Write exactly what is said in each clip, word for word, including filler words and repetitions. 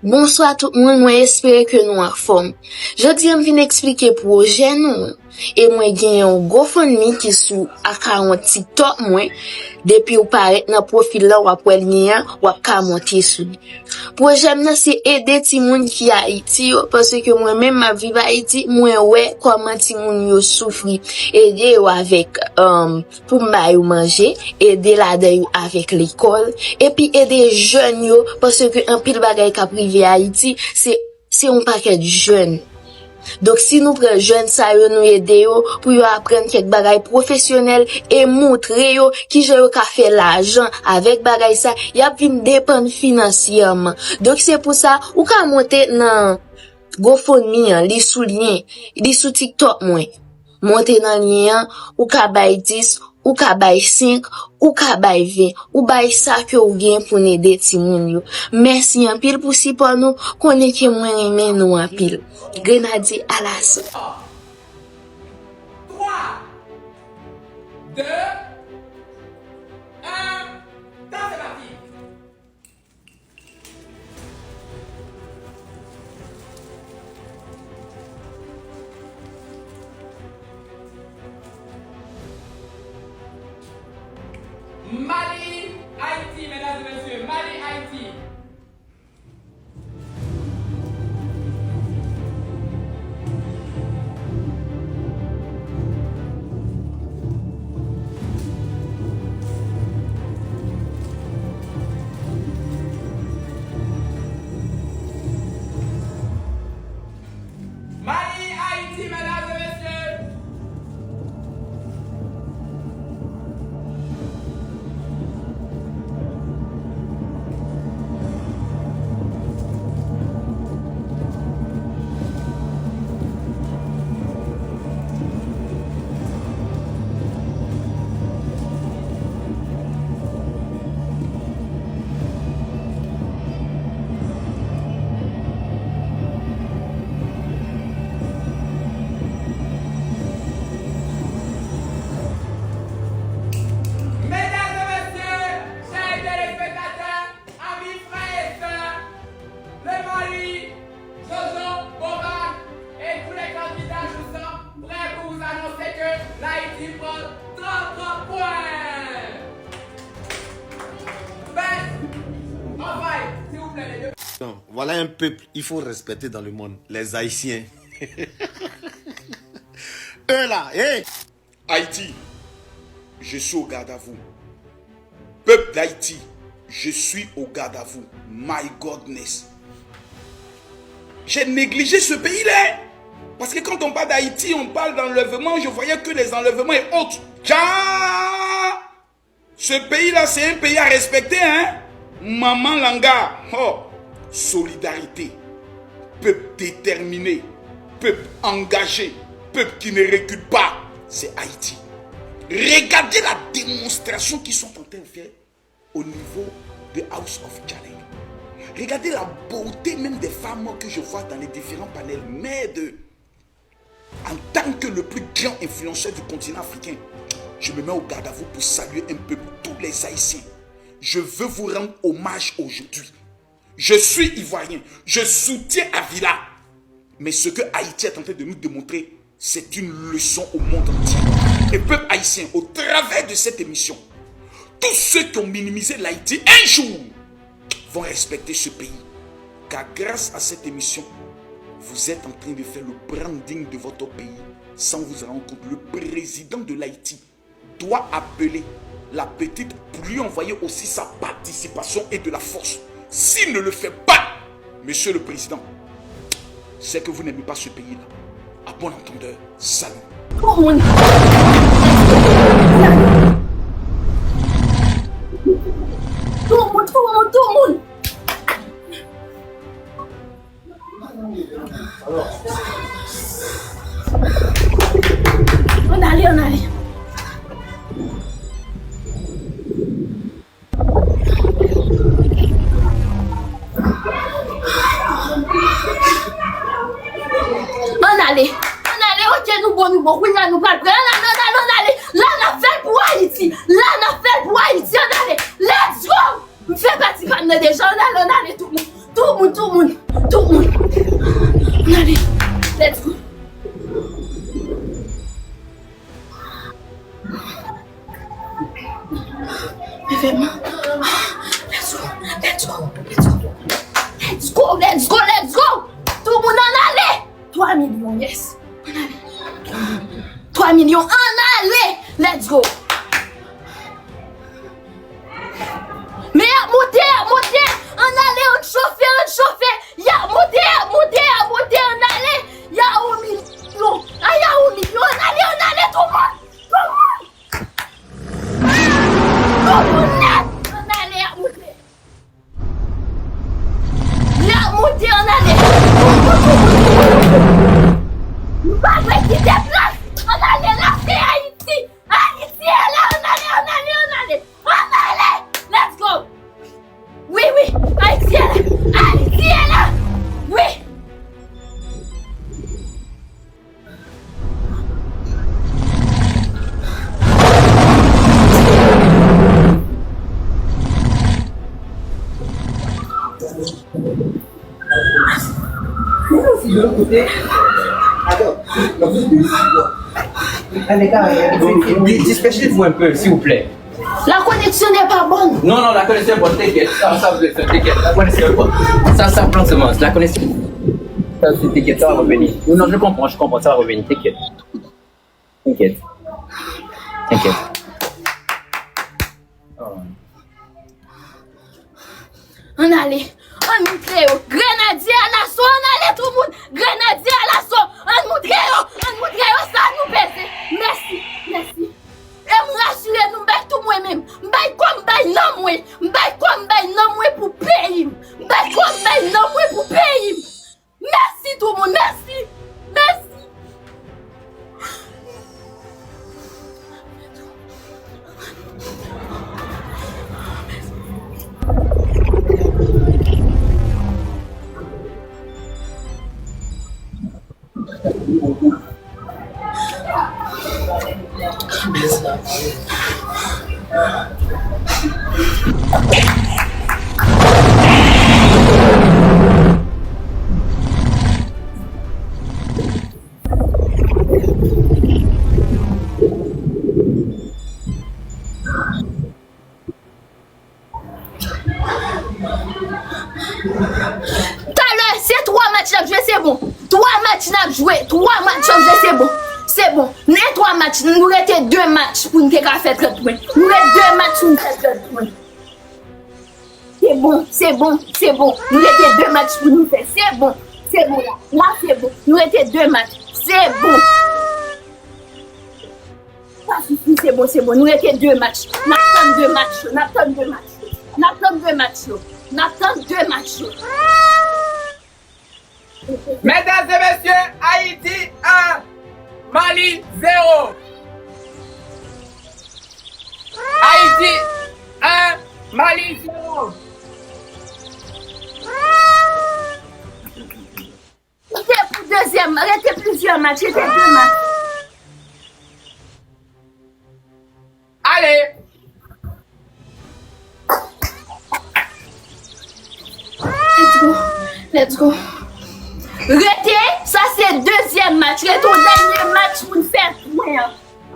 Bonswa tout moun, mwen espere ke nou anfòm. Jodi a m vin eksplike pwojè nou an. E mwen gen yon GoFundMe ki sou akawont TikTok mwen. Depi w parèt nan pwofil la, w ap wè lyen an, w ap ka monte sou li. Pwojè m nan se ede timoun ki Ayiti yo, paske mwen menm m ap viv Ayiti, mwen wè kòman timoun yo soufri. Ede yo avèk, um, pou m ba yo manje, ede ladan yo avèk lekòl, epi ede jèn yo, paske anpil bagay k ap rive Ayiti, se, se yon pakèt jèn. Donk, si nou pran jèn sa yo, nou ede yo pou yo aprann kèk bagay pwofesyonèl e montre yo kijan yo ka fè lajan avèk bagay sa, y ap vin depann finansyèman. Donk, se pou sa, ou ka monte nan GoFundMe an, li sou lyen, li sou TikTok mwen. Monte nan lyen an, ou ka bay dis, ou ka bay senk, ou ka bay ven, ou bay sa ke w gen pou n ede timoun yo. Mèsi anpil pou sipò nou, konnen ke mwen renmen nou anpil. Grenadye alaso. Twa, de, en, tan se pati. Mali, Ayiti, medam e mesye, Mali, Ayiti. Mali, Ayiti, medam e mesye. Medam e mesye, chè telespektatè, ami, frè e sè, le Mali, Jojo, Boba et tous les candidats, nous sommes prêts pour vous annoncer que l'Haïti prend trente-trois points. Best of five, s'il vous plaît, les deux. Non, voilà un peuple, il faut respecter dans le monde, les Haïtiens. Eux là, hey! Haïti, je suis au garde à vous. Peuple d'Haïti, je suis au garde à vous. My goodness. J'ai négligé ce pays-là. Parce que quand on parle d'Haïti, on parle d'enlèvement. Je voyais que les enlèvements et autres. Tcha! Ce pays-là, c'est un pays à respecter, hein? Maman Langa, oh, solidarité, peuple déterminé, peuple engagé, peuple qui ne recule pas, c'est Haïti. Regardez la démonstration qu'ils sont en train de faire au niveau de House of Challenge. Regardez la beauté même des femmes que je vois dans les différents panels. Mais de En tant que le plus grand influenceur du continent africain, je me mets au garde à vous pour saluer un peu tous les Haïtiens. Je veux vous rendre hommage aujourd'hui. Je suis ivoirien, je soutiens Avila. Mais ce que Haïti est en train de nous démontrer, c'est une leçon au monde entier. Et peuple haïtien, au travers de cette émission, tous ceux qui ont minimisé l'Haïti, un jour, vont respecter ce pays. Car grâce à cette émission, vous êtes en train de faire le branding de votre pays sans vous en rendre compte. Le président de l'Haïti doit appeler la petite pour lui envoyer aussi sa participation et de la force. S'il ne le fait pas, Monsieur le Président, c'est que vous n'aimez pas ce pays-là. À bon entendeur, salut. Tout moun. Tout moun, tout moun, tout moun. Ann ale, ann ale. Ann ale, ann ale, oke, nou bon, nou bon. Kounye a nou pral pran. Ann ale, ann ale, ann ale. La n ap fè l pou Ayiti. La n ap fè l pou Ayiti. Ann ale. Let's go! M fè pati pa m nan deja. Ann ale, ann ale, tout moun. Tout moun, tout moun, tout moun. Ann ale. Let's go. Evènman. Let's go, let's go, let's go. Let's go, let's go, let's go. Tout moun ann ale. Twa milyon, yes. Ann ale. Twa milyon, ann ale. Let's go. Men y ap monte, y ap monte. Ann ale, ann chofe, ann chofe. Y ap monte, y ap monte, y ap monte, ann ale. Y a yon milyon. A, y a yon milyon. Ann ale, ann ale, tout moun. Tout moun. Tout moun nèt. Ann ale, y ap monte. Y ap monte, ann ale. Tout moun, tout moun, tout moun, tout moun. Nou pa dwe kite plas. Ann ale, la se Ayiti. Ayiti e la, ann ale, ann ale, ann ale. Ann ale! Let's go! Wi, wi, Ayiti e la! Ayiti e la! Wi! Di- Dispèche pou mwen enpe, silvouplè. La connexion n'est pas bonne. Non, non, la connexion est bonne, t'inquiète. Sa, sa vle fè, t'inquiète. La connexion est bonne. Sa, sa pran semans. La connexion. Sa, se t'inquiète, sa va reveni. Non, non, je comprends, je comprends, ça va revenir, t'inquiète. T'inquiète. T'inquiète. Ann ale. Ann moutre yo. Grenadye alaso. Ann ale tout moun. Grenadye alaso. Ann moutre yo. Ann moutre yo sa nou peze. Mèsi. Mèsi. E m rasire nou, m bay tou mwen menm. M bay kò m, m bay nanm mwen. M bay kò m, m bay nanm mwen pou peyi m. M bay kò m, m bay nanm mwen pou peyi m. Mèsi tout moun, mèsi, mèsi. Talè, se twa match n ap jwe, se bon. Twa match n ap jwe, twa match n ap jwe, se bon. Se bon. Nan twa match, nou rete de match pou n te ka fè trant pwen. Nou rete de match pou n fè trant pwen. Se bon, se bon, se bon. Nou rete de match pou nou fè. Se bon, se bon la. La, se bon. Nou rete de match. Se bon. Pa soufri, se bon, se bon. Nou rete de match. N ap tann de match yo. N ap tann de match yo. N ap tann de match yo. N ap tann de match yo. Mesdames et messieurs, Haïti un, Mali zéro. Haïti un, Mali zéro. Rete pou dezyèm, rete plizyè match, rete de match. Ale! Let's go, let's go. Rete, sa se dezyèm match, rete yon dènye match pou n fè pwen an.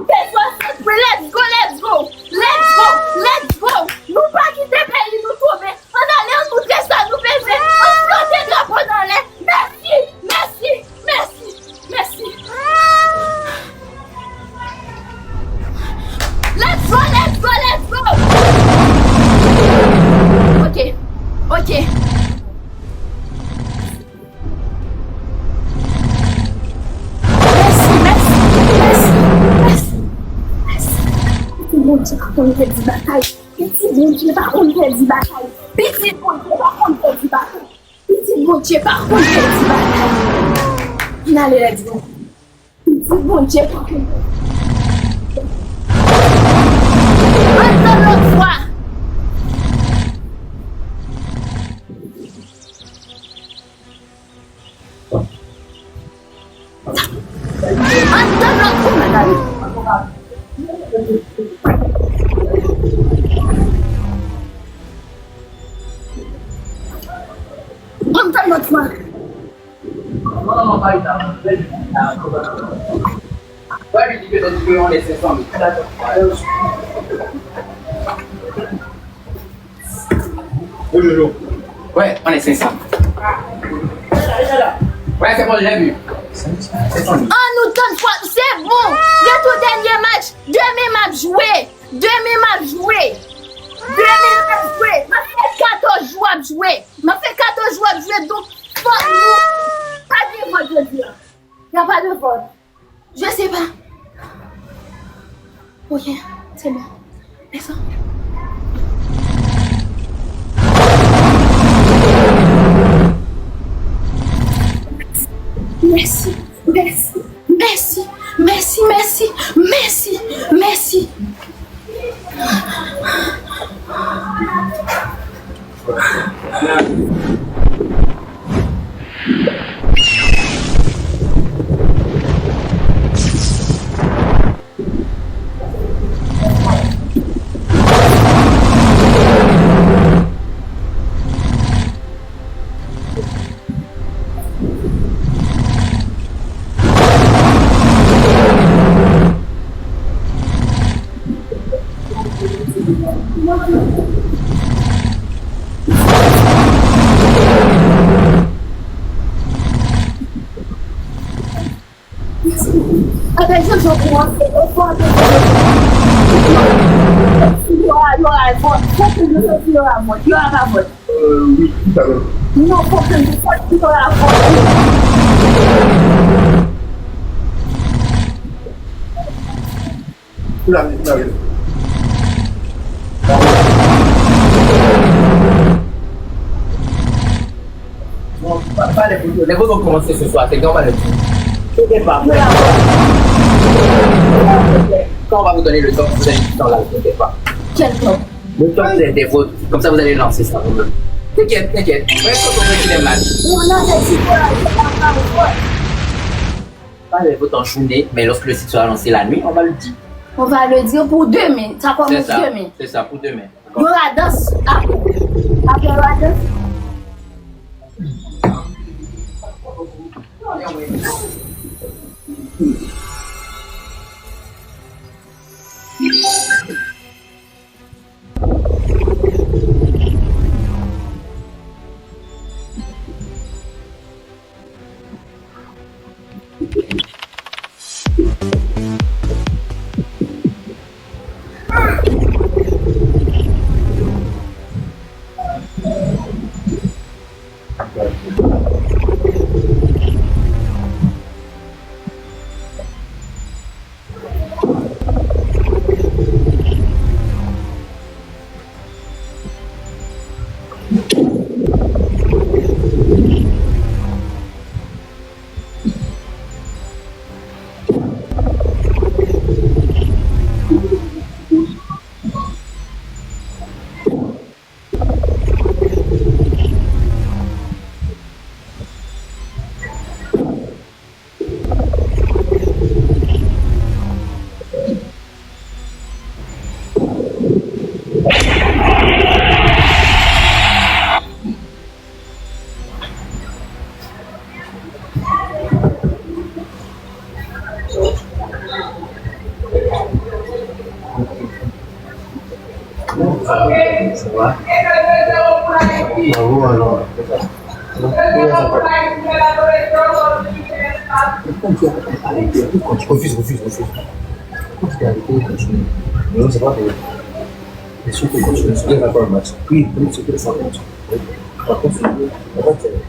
Fè swasant pwen, let's go, let's go, let's go, let's go. Nou pa kite peyi nou tonbe. Ann ale, ann moutre sa nou peze. Ann flote drapo n anlè. Mèsi, mèsi, mèsi, mèsi. Let's go, let's go, let's go. Ok, ok. Mèsi, mèsi, mèsi, mèsi, mèsi. Pitit Bondye pa konn pèdi batay. Pitit Bondye pa konn pèdi batay. Pitit Bondye pa konn pèdi batay. Pitit Bondye pa konn pèdi batay. Ann ale, let's go. Pitit Bondye pa konn pèdi. Ann tann lòt fwa. Ann tann lòt fwa, madanm. M tann lòt fwa. Wè, ann senk san. Wè, se bon, lè bi. An nou tann fwa, se bon. Gen tou dènye match. Demen m ap jwe. Demen m ap jwe. Demen m ap jwe. M ap fè katòz jou ap jwe. M ap fè katòz jou ap jwe. Donk, fòk nou pa gen vòt jodi a. Y a pas de vòt. Je sais pas. Ok, c'est bon. Descends. Merci, merci, merci, merci, merci, merci, merci. Avèk jan jan pou antre, e fò antre. Yo a, yo a vòt. Fò ke yo soti, yo a vòt. Yo a pa vòt. Euh, wi, tout à fait. Non, fò ke yo soti, yo a vòt. Pou la, pou la, wi. Non, pa, pa lè voto. Lè voto kòmanse se swa, se gen yon bagay di. Tèt pa. Kan w va nou done le top, vous allez dans la tèt pa. Quel top? Le top des, des votes. Comme ça, vous allez lancer ça vous-même. T'inquiète, t'inquiète. Mwen, se konprann ki lè match. Ou nan fè ti kouraj, se pa pa vòt. Pas les votes en journée, mais lorsque le site sera lancé la nuit, on va le dire. On va le dire pour demain. Ça commence demain. C'est ça, c'est ça, pour demain. Yo la dans apre. Apre yo la dans. Sa va? Bravo, alò. Refuse, refuse, refuse. Non, se pa vre. Mesye, te kontinye sou lè nan match. Wi, wi, se te sa kontinye. Pa kontinye. Pa kontinye.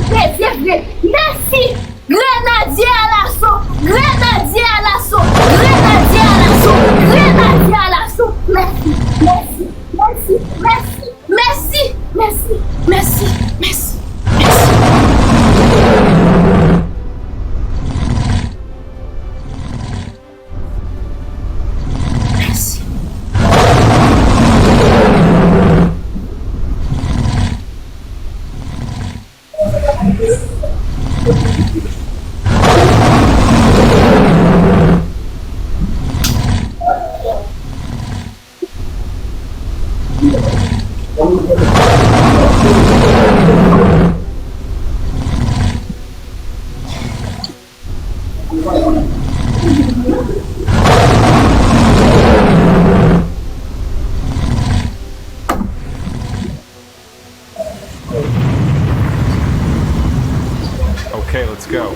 Vre, se vre. Mèsi. Grenadye alaso. Grenadye alaso. Grenadye alaso. Grenadye alaso. Mèsi. Mèsi. Mèsi. Mèsi. Mèsi. Mèsi. Mèsi. Mèsi. Mèsi. Mèsi. Okay, let's go.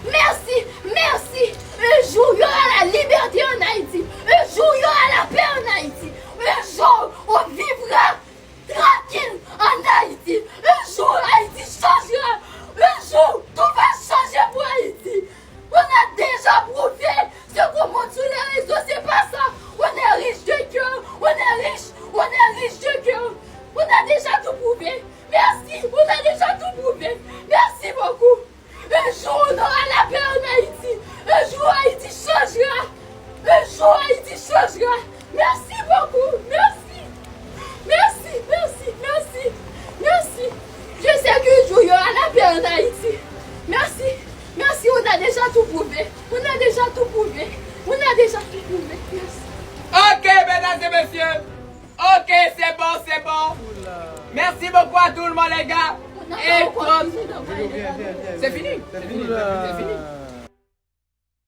Mèsi, mèsi. Un jour, il y aura la liberté en Haïti. Un jour, il y aura la paix en Haïti. Un jour, on vivra tranquille en Haïti. Un jour, Haïti changera. Un jour, tout va changer pour Haïti. On a déjà prouvé ce qu'on montre sur les réseaux, c'est pas ça. On est riche de cœur, on est riche, on est riche de cœur. On a déjà tout prouvé. Merci, on a déjà tout prouvé. Merci beaucoup. Un jour, on aura la paix en Haïti. Un jour, Haïti changera. Un jour, Haïti changera. Merci beaucoup. Merci. Merci, merci, merci, merci. Je sais qu'un jour, il y aura la paix en Haïti. Merci. Merci, on a déjà tout prouvé. On a déjà tout prouvé. On a déjà tout prouvé. Merci. Ok, mesdames et messieurs. Ok, c'est bon, c'est bon. Merci beaucoup à tout le monde, les gars. Et comme... C'est fini. C'est fini. C'est fini.